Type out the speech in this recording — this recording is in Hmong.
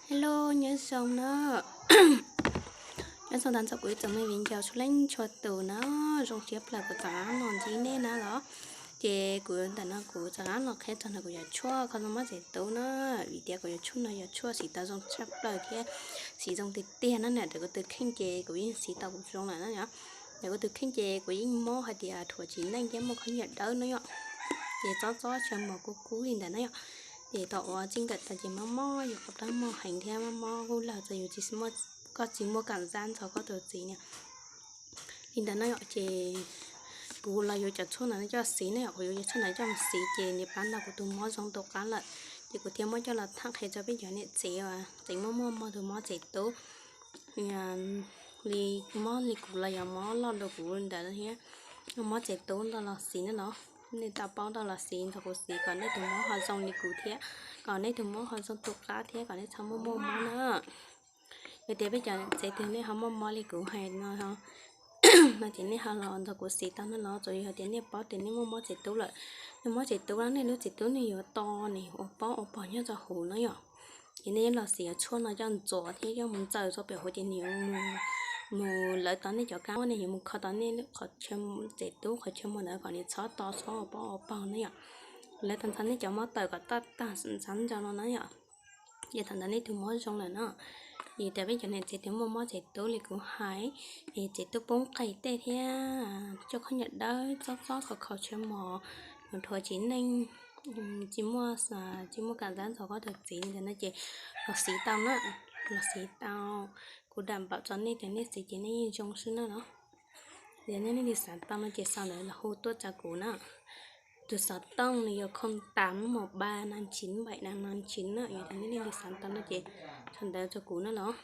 Hello, nyob zoo na. Nyob zoo tag nrho kuv ib tsoom me viv ncaus txhua leej txhua tus na. Zoo siab plaws kuv txav los ntsib nej na los. Ces kuv ntawm no kuv txav los qhia txog no kuv yog tshuaj kho zoo mob txem tub na. Vim tias kuv yog tshuaj no yog tshuaj siv tau zoo tshaj plaws thiab siv zoo tiag tiag na. Ntawm kuv tus kheej ces kuv yeej siv tau kuv zoo lawm na yom. Ntawm kuv tus kheej ces kuv yeej mob hais tias dhuav txiv neej thiab muaj khaub ncaws dawb na yom. Ces txob txob tshav mos kub kub li ntawd na yom. Ces thaum uas txij nkawm tag ces mob mob yog qhov plab mos heev thiab mob mob kub lawg txog yus tsis muaj, koj tsis muaj kam zab ntxov koj tus txiv na. Li ntawd na yom, ces kuv los yuav cov tshuaj ntawd coj mus siv na yom, kuv yuav cov tshuaj ntawd coj mus siv ces nws pab ntau kuv tus mob zoo tus qab lawm. Ces kuv thiaj muab coj los tham qhia rau peb cov niam tsev uas tseem muaj muaj mob tus mob txem tub li mob li kuv los yog mob loj dua kuv ntawd thiab, mob txem tub ntau los siv na los. Nej tau paub ntau los siv ntxuag kuv siv kom nej tus mob ho zoo li kuv thiab, kom nej tus mob ho zoo tus qab thiab kom nej txhob muaj muaj mob na. Yog tias peb cov niam tsev twg nej ho muaj mob li kuv hais no no ces nej ho los ntxuag kuv siv tau na los, tsuas yog tias nej paub tias nej muaj mob txem tub lawm. Nej mob txem tub na, nej lub txem tub nws yuav to, nws yuav ua pob ua pog nyob rau hauv na yom. Ces nej los siv tshuaj no coj ntxuav thiab coj mus ntxaws rau pem hauv ces nws yuav mus lawv tau nej cov kab, nws yuav mus kho tau nej qhov txem tub qhov chaw muag ntawd kom nws txhob to txhob ua pob ua pog na yom. Lawv tau ntxhov nej cov mob tawm kom tag tag ntxhov ntxov no na yom. Ces thaum ntawd nej tus mob zoo lawm no. Ces tias peb cov niam tsev twg muaj mob txem tub li kuv hais, es txem tub poob qe tej thiab coj khaub ncaws dawb txob txob kho kho tshav mos, dhuav txiv neej, tsis muaj, tsis muaj kam zab ntxov koj tus txiv li ntawd no ces los siv tau na, los siv tau. Kuv dam npaum txog nej tias nej siv ces nej yeej zoo xwb na los. Yog nej leej twg xav tau no ces sau ntawv los hu tuaj rau kuv na. Tus xov tooj nws yog không tám một ba năm chín bảy năm năm chín na, yog tias nej leej twg xav tau no ces sau ntawv rau kuv na los.